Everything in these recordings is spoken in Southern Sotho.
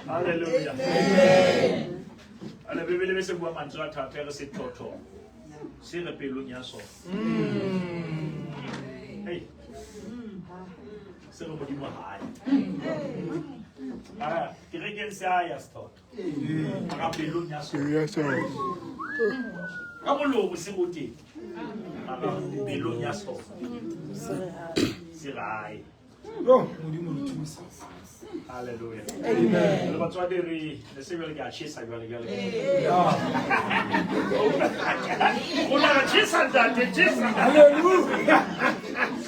Hallelujah. Ale Bibele be se bua mantswe a thata re sethotho se re pelong ya sona. Hey. Se re modimo hae. Ah, kerekeng se a ya sethotho. Mara pelong ya sona. Ka molomo se go teng. Mara pelong ya sona. Se re hae. Yo, Modimo re thuse. Hallelujah. Amen. Le batswadi re le se jwale ke a tjhesa jwale jwale. Yeah. O na re tjhesa ntate tjhesa. Hallelujah.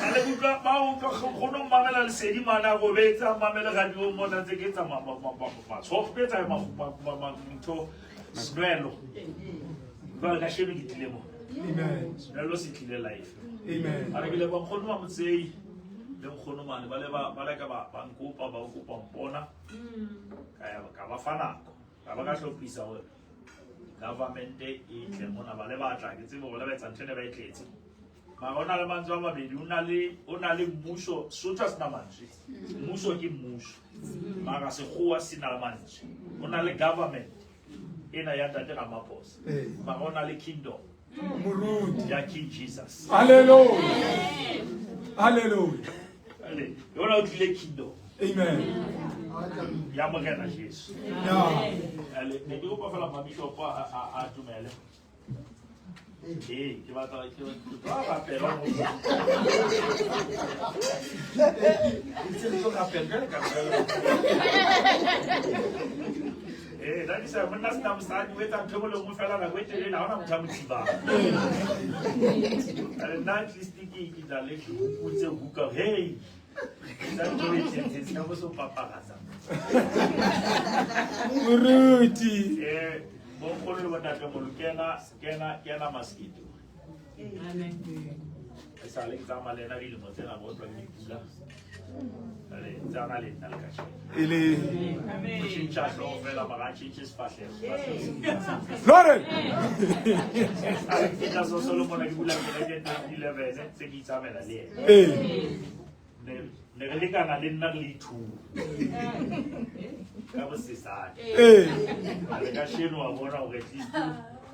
A le utlwa ba utlwa kgono mamela lesedi mana go betsa mamela radio mona ntse ke tsa matshwafo ke tsa ntho senwelo. Jwale ka shebe ke tlile mo. Amen. Senwelo se tlile life. Amen. A re ke leboha nkgono wa Motsei le nkgono mane ba le ba ba leka ba ba nkopa ba kopa mpona ka ya ka ba fa nako ka ba ka hlophisa hore government e tle mona ba le batla ke tsebe hore ba etsa ntho ene ba e tletse mara o na le mantswe a mabedi o na le o na le mmuso Sotho a sena mantswe mmuso ke mmuso mara sekgowa se na le mantswe o na le government ena ya ntate Ramaphosa Ee. mara o na le kingdom Moruti. ya King Jesus Hallelujah. Hallelujah. Ale, yona o tlile kingdom Amen. ya Morena Jesu Yeah. Ale, ne ke kopa fela mabishopo a a a tumele ee ke batla ke ke tlo rapela mo Itse re tlo rapela jwale ka rapela. Ee, that is monna sena mosadi o etsa ntho e nngwe le nngwe fela nako e telele ha hona motho a mo thibang. Ale, nna at least ke ke tla le ke huputse buka hey etsa ntho e tletseng se ka bo se o paparatsa. Moruti. Eh, bonkgono le bontatemolo ke ena ke ena ke ena maskete. E sale ke tsamaya le ena dilemo tsena bo utlwa ke dipula. Jwale ntse a na le nna le kajeno. E le O tjhentjha hlooho fela mara a tjhentjhe sefahleho. Sefahleho se- Lore. A ke fihla Sosolo mona ke bula kereke 2011 tse ke itsamaela le yena. Ee. Ne ne re lekana le nna re le ithuo. Ka bosesane. Ee. Le kasheno wa bona hore at least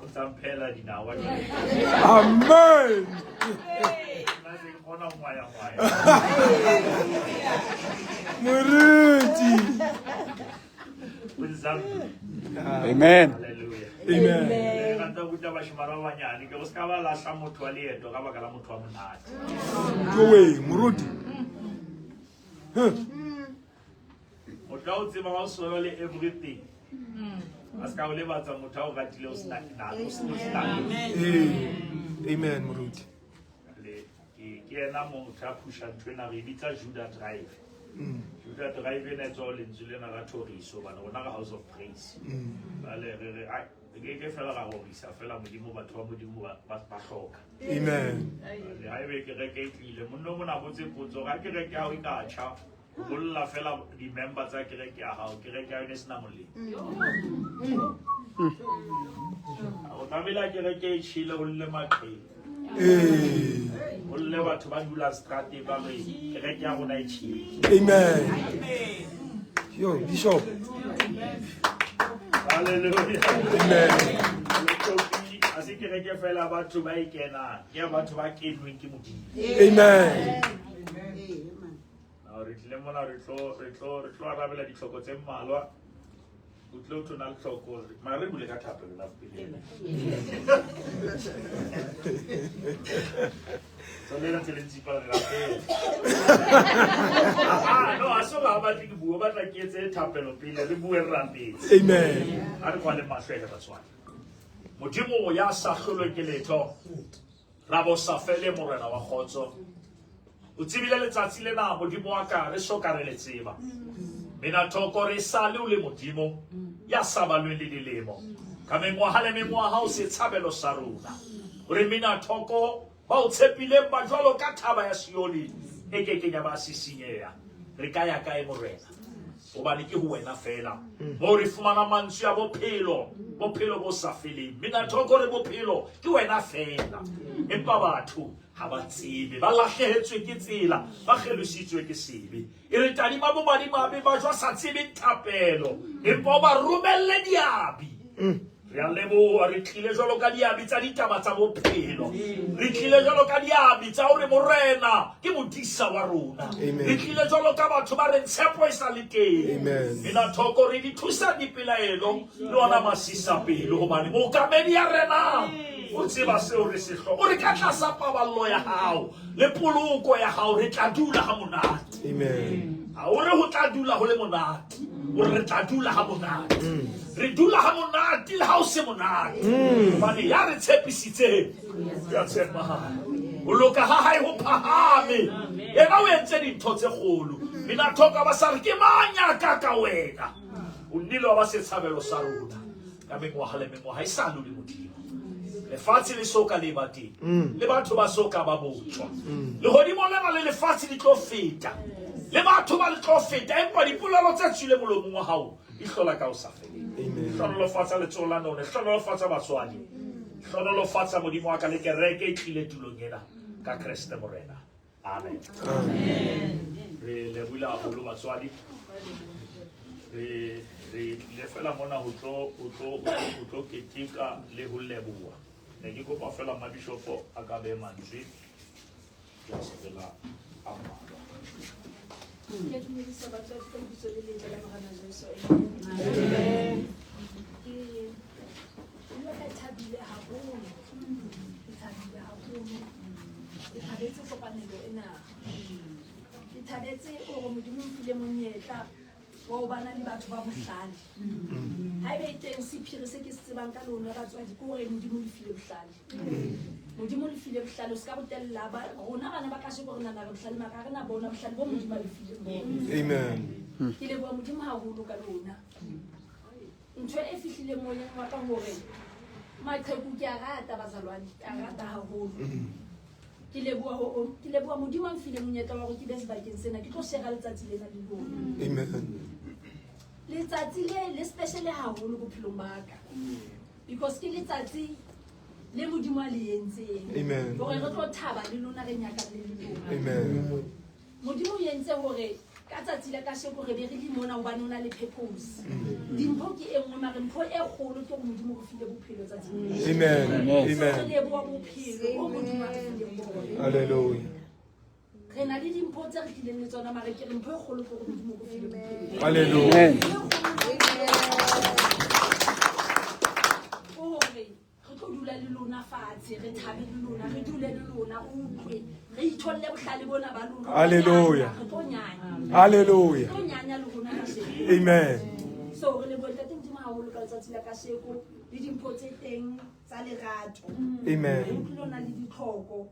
o ntsa mphela dinawa jwale. Amen. Nna se ke kgona ho ngwaya-ngwaya. Moruti. O nzambi. Amen. Hallelujah. Amen. Le rata ho ruta bashemane ba banyane ke go se ka ba lahla motho wa leeto ka baka la motho wa monate. Jowe, moruti. Huh. O tla o tseba ha o sona le everything. A se ka o lebatsa motho a o ratile o sena nako, o sena Ee. Amen, moruti. Le ke ke ena motho a phusha ntho ena re e bitsa Judah Drive. Judah Drive ena e tswa ho lentswe lena la thoriso hobane rona re House of Praise. Jwale re re ai re ke ke fela ra rorisa fela Modimo batho ba Modimo ba ba ba hloka. Amen. Jwale haebe kereke e tlile monna o mona a botse potso hore ha kereke ya hao e ka tjha o bolla fela di-member tsa kereke ya hao kereke ya yone e sena molemo. O tlamehile ha kereke e tjhele ho lle maqheku. Ee. Ho lle batho ba dulang strateng ba re kereke ya rona e tjhele. Amen. Yo, Bishop. Hallelujah. Amen. Letopi ha se kereke fela ya batho ba e kenang, ke ya batho ba kenweng ke Modimo. Amen. Now re tlile mona re tlo re tlo re tlo arabela ditlhoko tse mmalwa. O tlile o tona le tlhoko mara re bule ka thapelo la pele. So le ntse le tsipa re rapele. Ah no, a so ba batle ke bua, ba batla ke etse thapelo pele re bue re rapetse. Amen. A re kwale mahlo ele batswadi. Modimo ya sa hlolweng ke letho. Ra bo sa fele morena wa kgotso. O tsebile letsatsi lena modimo wa ka re so ka re le tseba. Mena thoko re sale o le modimo ya sa balweng le dilemo. Ka mengwaha le mengwaha o setshabelo sa rona. O re mena thoko ba o tshepileng ba jwalo ka thaba ya Sione e kekeng ya ba sisinyeha. Re ka ya kae morena? Hobane ke ho wena fela moo re fumana mantswe a bophelo, bophelo bo sa feleng. Mena thoko re bophelo ke wena fela. Empa batho Ha ba tsebe, ba lahlehetswe ke tsela, ba kgelositswe ke sebe. E re tadima bomadimabe ba jwa sa tsebeng thapelo, empa o ba romelle diabi. Re a leboha, re tlile jwalo ka diabi tsa ditaba tsa bophelo. Re tlile jwalo ka diabi tsa hore Morena ke modisa wa rona. Re tlile jwalo ka batho ba reng tshepo e sa le teng. Ena thoko re di thusa dipelaelo le ona masisapelo, hobane mookamedi ya renang o tseba seo re se hloka. O re ka tlasa paballo ya hao le poloko ya hao re tla dula ha monate. Amen. Ha o re ho tla dula ho le monate, o re re tla dula ha monate. Re dula ha monate le ha o se monate. Hobane ya re tshepisitseng ya tshepahala. Ho loka ha hae ho phahame. Yena o entse dintho tse kgolo. Mina thoka ba sa re ke mang ya ka ka wena. O nnile wa ba setshabelo sa rona ka mengwaga le mengwaga e sa le Modimo. Lefatshe le so ka le ba teng, le batho ba so ka ba botjwa. Lehodimo lena le lefatshe di tlo feta, le batho ba le tlo feta, empa dipolelo tse tswile molomong wa hao di hlola ka ho sa feleng. Hlonolofatsa letsoho la none, hlonolofatsa batswadi, hlonolofatsa Modimo wa ka le kereke e tlile tulong ena ka Kreste Morena. Amen. Re lebohile haholo batswadi. Re tlile fela mona ho tlo keteka le ho leboha. Ne ke kopa fela mabishopo a ka behe mantswe just fela a mmalwa. Ke dumedisa batswadi ka lebitso le letle la Morena Jesu. Amen. Ke dula ke thabile haholo. Ke thabile haholo. Ke thabetse kopanelo ena. Ke thabetse hore Modimo o mphile monyetla wa ho bana le batho ba bohlale. Haebe e teng sephiri se ke se tsebang ka lona batswadi ke hore Modimo o le file bohlale. Modimo o le file bohlale, o se ka botella ba rona bana ba kasheko re nahana re bohlale mara ha re na bona bohlale bo Modimo a le fileng bona. Amen. Ke leboha Modimo haholo ka lona. Ntho e fihlileng moyeng wa ka hore maqheku ke a rata bazalwane, ke a rata haholo. Ke leboha Modimo a mfile monyetla wa hore ke be sebakeng sena, ke tlo shera letsatsi lena le lona. Amen. Letsatsi le special haholo bophelong ba ka. Because ke letsatsi le Modimo a le entseng. Amen. Hore re tlo thaba le lona re nyakalle le lona. Amen. Modimo o entse hore ka tsatsi la kasheko re be re le mona hobane o na le purpose. Dimpho ke e nngwe mare mpho e kgolo ke hore Modimo o re file bophelo tsatsing lena. Amen. So re Amen. leboha bophelo bo Modimo a re fileng bona. Hallelujah. Re na le dimpho tse re tlileng le tsona mare ke re mpho e kgolo ke hore Modimo o re file bophelo. Hallelujah. Ke hore re tlo dula le lona fatshe, re thabe le lona, re dule le lona, re utlwe, re itholle bohlale bona ba lona. Hallelujah. Re tlo nyanya. Hallelujah. Re tlo nyanya le rona kasheko. Amen. So re leboha Ntate Modimo haholo ka letsatsi la kasheko le dimpho tse teng tsa lerato. Amen. Re utlwile o na le ditlhoko.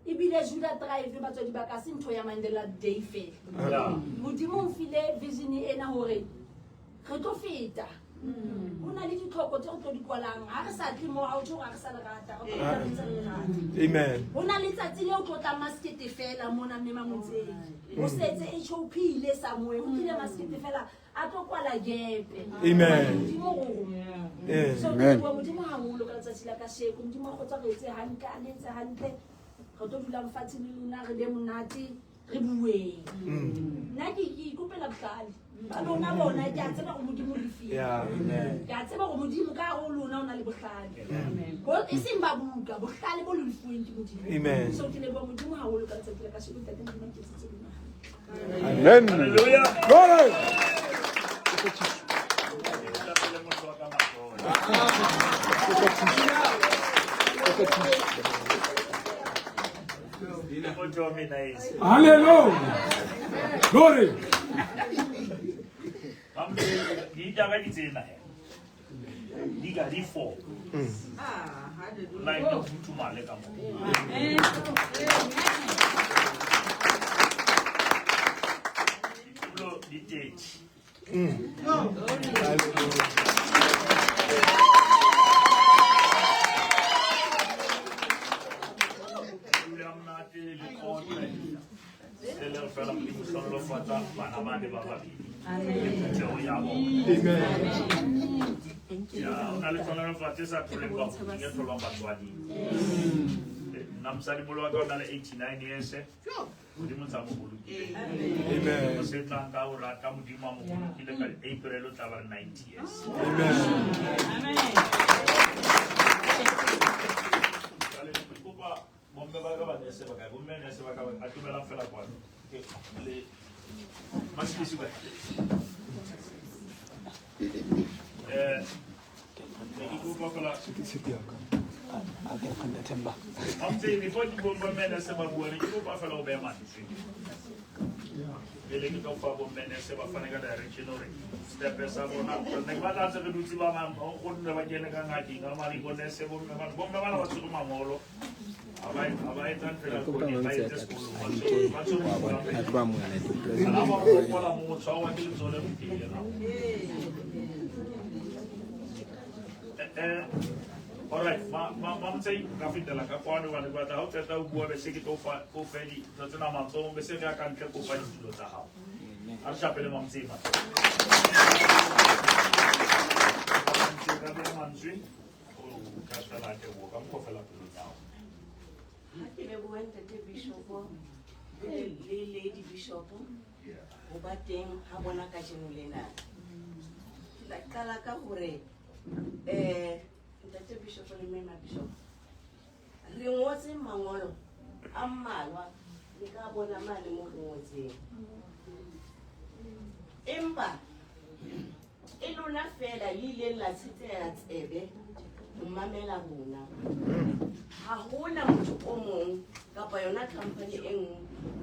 Ebile Judah Drive batswadi ba ka se ntho ya Mandela Day fela. Modimo o mfile vision ena hore re tlo feta. Ho na le ditlhoko tse re tlo di kwalang. Ha re sa tle moo, ha ho tjho hore ha re sa le rata, re tlo dula re ntse re le rata. Amen. Ho na le tsatsi leo tlo tlang masekete fela mona mme Mamotseng. Ho setse HOP ile somewhere, ho tlile masekete fela a tlo kwala gepe. Amen. Modimo o rona. Amen. So, ke leboha Modimo haholo ka letsatsi la kasheko. Modimo a kgotsa re etse hantle, a le etse hantle. Re tlo dulang fatshe le lona, re be monate, re bueng. Nna ke ikopela bohlale. Ba lona bona, ke a tseba hore Modimo o le file. Yeah. Ke a tseba hore Modimo ka hare ho lona o na le bohlale. E seng ba buka, bohlale bo le lefuweng ke Modimo. Amen. So ke leboha Modimo haholo ka letsatsi la kasheko, Ntate Modimo a nketsetse lona. Amen. Hallelujah. Glory. Hallelujah. Glory. Ditaba di tsena he. Di ka di four. Like the futhumale ka moo. Ditulo di 30. Dula monate le qoqe. Se le fela Modimo hlonolofatsa bana ba ne ba babedi. Le phutheho ya bona. Amen. Ya, o na le hlonolofatso e sa tholeng bahoding, e tholwang batswading. Nna mosadimolo wa ka o na le 89 years. Modimo ntse a mo bolokile. Amen. Se tlang ka o rata Modimo a mo bolokile ka April o tla ba le 90 years. Amen. Jwale ke kopa bomme ba ka ba nese ba kae? Bomme nese ba ka ba atumelang fela kwano. Le Masibisi kae? Ne ke kopa fela Mamtse, before ke bomme nese ba bua, ne ke kopa fela o behe mantswe. Pele ke tlo fa bomme nese ba fane ka direction hore step sa bona. Ne ke batla ntse re dutse ba bang, go nne ba kene ka ngakeng, ba mane bo nese, bomme bana, bomme bana ba tshwere mangolo. Ha ba etsa ntho ena ba etse sekolong, ba tshwere dibuka. Ha ba hopola mo tshwarwa ke letsoho le mokele. All right, Mamtse, ka fetela ka kwano hobane ke batla ha o qeta ho bua be se ke tlo fa o fe dintho tsena matsohong, be se re ya ka ntle kopa ditulo tsa hao. Ha re shapele Mamtse matsoho. Mamtse ka beha mantswe, o ka fela teboho ka mokgwa fela pelong ya hao. Ha ke lebohe ntate Bishop le Lady Bishop ho ba teng ha bona kajeno lena. Ke tla qala ka hore ntate Bishop le mme Bishop re ngotse mangolo a mmalwa le ka bona mane mo re ngotseng, empa e lona fela le ileng la tshetseha tsebe ho mamela rona. Ha hona motho o mong kapa yona company e nngwe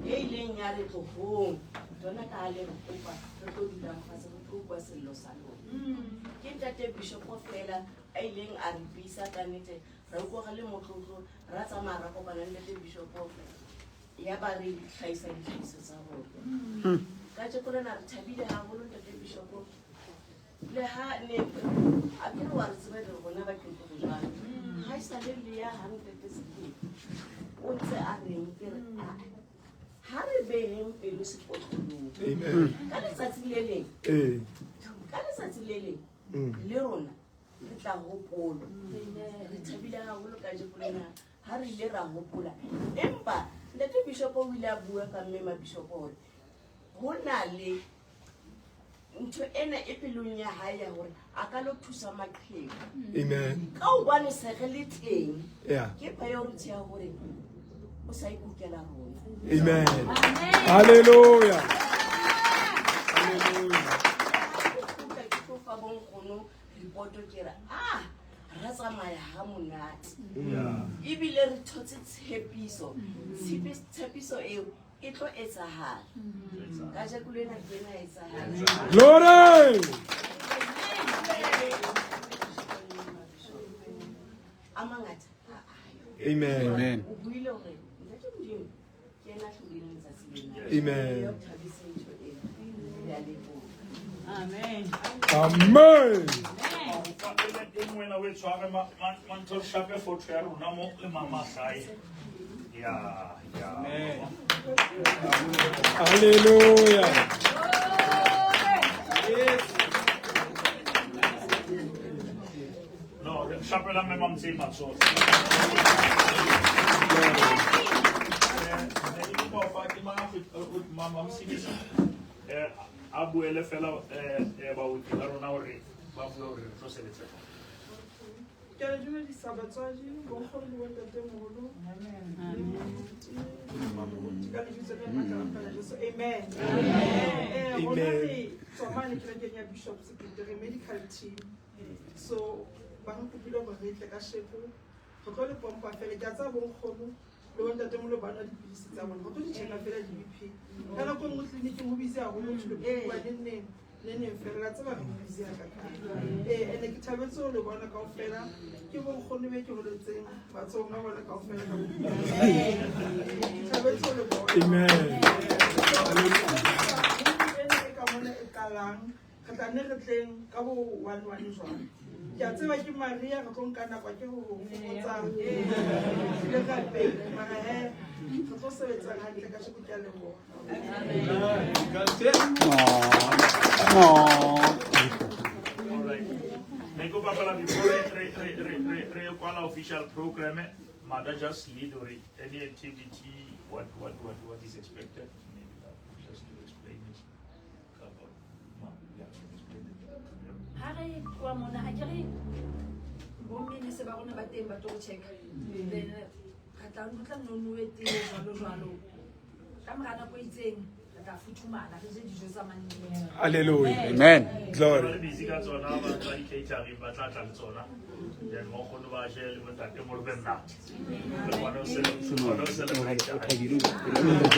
e ileng ya re tlohong tsona ka ha le re kopa re tlo dulang fatshe re tlo utlwa sello sa lona. Ke ntate Bishop fela a ileng a re buisa ka nnete, ra utlwa re le motlotlo, ra tsamaya ra kopana le ntate Bishop ya ba re hlahisa ditlhahiso tsa rona. Kajeko lena re thabile haholo ntate Bishop, le ha ne a ke re wa re tseba re rona ba qeto ho jwalo. Ha e sale le ya ha ntate Sekete o ntse a reng ke re ha re beheng pelo sekotlolong. Amen. Ka letsatsi le leng, ka letsatsi le leng le rona re tla hopola. Re thabile haholo kajeko lena ha re ile ra hopola. Empa ntate Bishop o ile a bua ka mme ma Bishop hore ho na le ntho ena e pelong ya hae ya hore a ka lo thusa maqheku. Amen. Ka hobane se re le teng, Yeah. ke priority ya hore o sa ikukela rona. Amen. Hallelujah. Hallelujah. Ke ke tlo fa bonkgono report ke re ra tsamaya ha monate. Ebile re thotse tshepiso. Tshepiso eo e tlo etsahala. Kajeko lena ke ena etsahala. Glory. A mangata ha ayo. Amen. Amen. O buile hore ntate Modimo ke yena a hlodileng letsatsi lena. Amen. Ya o thabise ntho ena. Re a leboha. Amen. E nngwe ena o e tshware mantho re shape photo ya rona mo le mama hlae. Ya, ya. Hallelujah. No, re shapela mme Mamtse matsoho. Ne ke kopa ho fa ke mama Mosebisi, a buele fela baoki ba rona hore ba bue hore re tlo sebetsa jwang. Ke a le dumedisa batswadi, bonkgono le bontatemoholo, le moruti, ka lebitso le matla la Morena Jesu. Amen. Rona Amen. re tswa mane kerekeng ya Bishop Sekete, re medical team. So ba re kopile hore re tle ka shepo, re tlo le pompa fela. Ke a tseba bonkgono le bontatemoholo ba nwa dipidisi tsa bona, re tlo di check-a fela di-B P. Ka nako e nngwe tleliniking ho busy haholo, motho le bua neng neng, neng neng fela, la tseba re busy hakakang. Ene ke thabetse ho le bona kaofela, ke bonkgono be ke holetseng matsohong a bona kaofela ka bophelo. Ke thabetse ho le bona. Amen. Ena e ka mona e qalang, re tla nne re tleng ka bo 1-1 jwalo. Ke a tseba ke Maria, re tlo nka nako ke ho fokotsa le rapeng, mara he, re tlo sebetsang hantle kajeko, ke a leboha. All right. Ne ke kopa fela before re kwala official program, Mother just lead or any activity, what is expected? Maybe that, just to explain it. About, yeah, explain it. Ha re tloha mona, ha ke re bomme ne se ba rona ba teng ba tlo re check-a. Then re tla ho tla nno nowe tee jwalo jwalo. Ka mora nako e itseng re tla futhumala, re je dijo tsa mannete. Hallelujah. Amen. Glory. Ba le busy ka tsona, ba tswa di-catering, ba tla tla le tsona. Then bonkgono ba je le bontatemoholo be monate. Re kgone ho celebrate.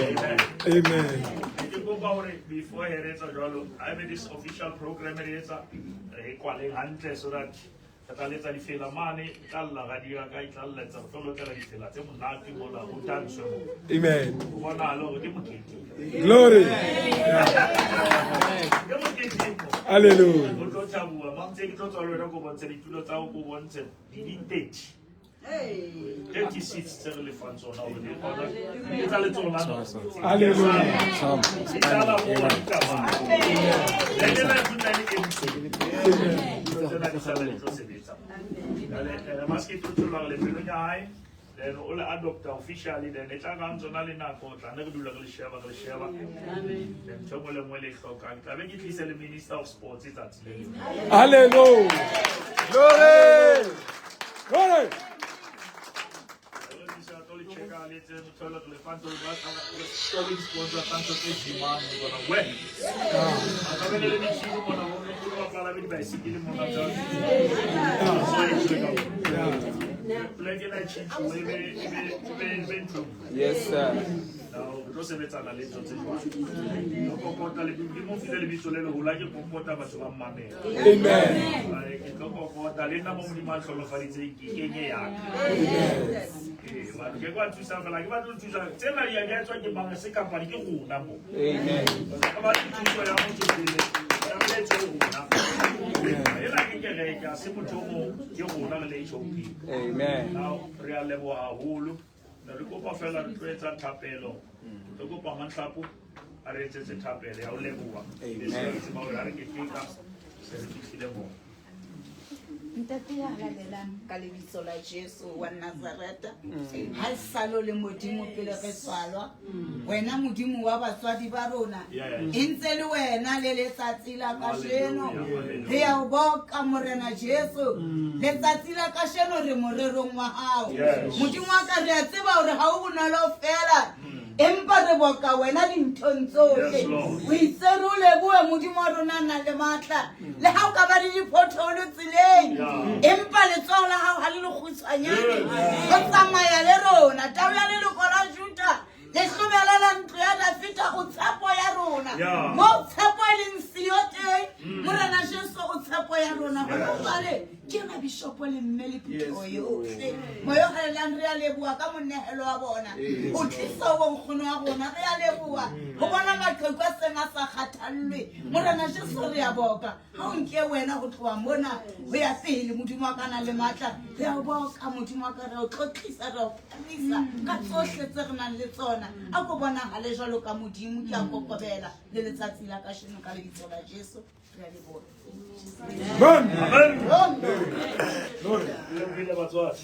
Amen. Amen. Ke kopa hore before re etsa jwalo, ha ebe this official program re etsa, re e kwaleng hantle so that re tla letsa difela mane, e tla lla radio ya ka, e tla letsa, re tlo lokela difela tse monate mola, ho tantswe mo. Amen. Ho bonahale hore ke mokete. Glory. Ke mokete mo. Hallelujah. Ho tlo thabuwa. Mamtse, ke tlo tswa le wena ko bontshe ditulo tsa hao, ko bontshe di 30. 30 seats tse re lefang tsona hore di kgone. Ke tsa le tsona. Hallelujah. Di tlala mo di tsamaya. Le le la le empty. Dilo tsena di sala di tlo sebetsa. Jwale, maske tlo tsholla le pelong ya hae. Then o le adopta officially, then e tla ka tsona le nako, tla ne re dula re le sheba, re le sheba. Then ntho e nngwe le nngwe le e hlokang. Tla be ke tlise le Minister of Sports tsatsi le leng. Hallelujah. Glory. Glory. Re tlisa tlo le checka le tse motho le le fang tlo ba tlo le sponsor tsa ntho tse jimang mo bona we. A tla be le metjhini mona bo nkgono ba palame dibaesekele mona tsa. Pleke ena e tjhentjhuwe e be ntho. Yes, sir. Now, re tlo sebetsana le ntho tse jwalo. Tlo kokota le Modimo o file lebitso le leholo, ha ke kokota batho ba mmamela. Amen. Ai, ke tlo kokota le nna mo Modimo a ntlholofaditseng ke kenye ya ka. Ee, batho ke kwa thusa fela, ke batlo thusa. Tsena di a di a tswa ke mang, se company ke rona mo. Amen. Ka ba thuso ya motho pele, ya tswe rona. Ena ke kereke, ha se motho o mong, ke rona re le HOP. Amen. Now, re a leboha haholo. Ne re kopa fela re tlo etsa thapelo. Re tlo kopa Manhlapo a re etsetse thapelo ya ho leboha. Amen. Re tseba hore ha re keteka, se re fihlile moo. Ntate ya halalelang ka lebitso la Jesu wa Nazareta, ha e salo le Modimo pele re tswalwa, wena Modimo wa batswadi ba rona, Yes. e ntse le wena le letsatsi la kajeno. Hallelujah. Re ya o boka Morena Jesu. Letsatsi la kajeno re morerong wa hao. Yes. Modimo wa ka, re a tseba hore ha o bonolo fela, empa re boka wena dinthong tsohle. Yes, Lord. O itse re o lebohe Modimo wa rona a nang le matla. Le ha o ka ba le diphotholo tseleng, Yeah. empa letsoho la hao ha le lekgutshwanyane. Yes. O tsamaya le rona. Tau ya leloko la Juda, lehlomela la ntlo ya Dafida, o tshepo ya rona. Yeah. Mo tshepo e leng siyo teng, Morena Jesu o tshepo ya rona. Hona jwale ke yona bishopo le mme le phutheho yohle. Moya o halalelang, re a leboha ka monehelo wa bona. O tlisa ho bonkgono wa rona, re a leboha. Ho bona maqheku a seng a sa kgathallwe. Morena Jesu re a boka. Ha o nke wena ho tloha mona ho ya pele, Modimo wa ka nang le matla. Re a o boka, Modimo wa ka, re a o tlotlisa, re a o phahamisa ka tsohle tse re nang le tsona. A ko bonahale jwalo ka Modimo, ke a kokobela le letsatsi la kajeno ka lebitso la Jesu. Re a leboha. Amen. Amen. Glory. Le lebohile batswadi.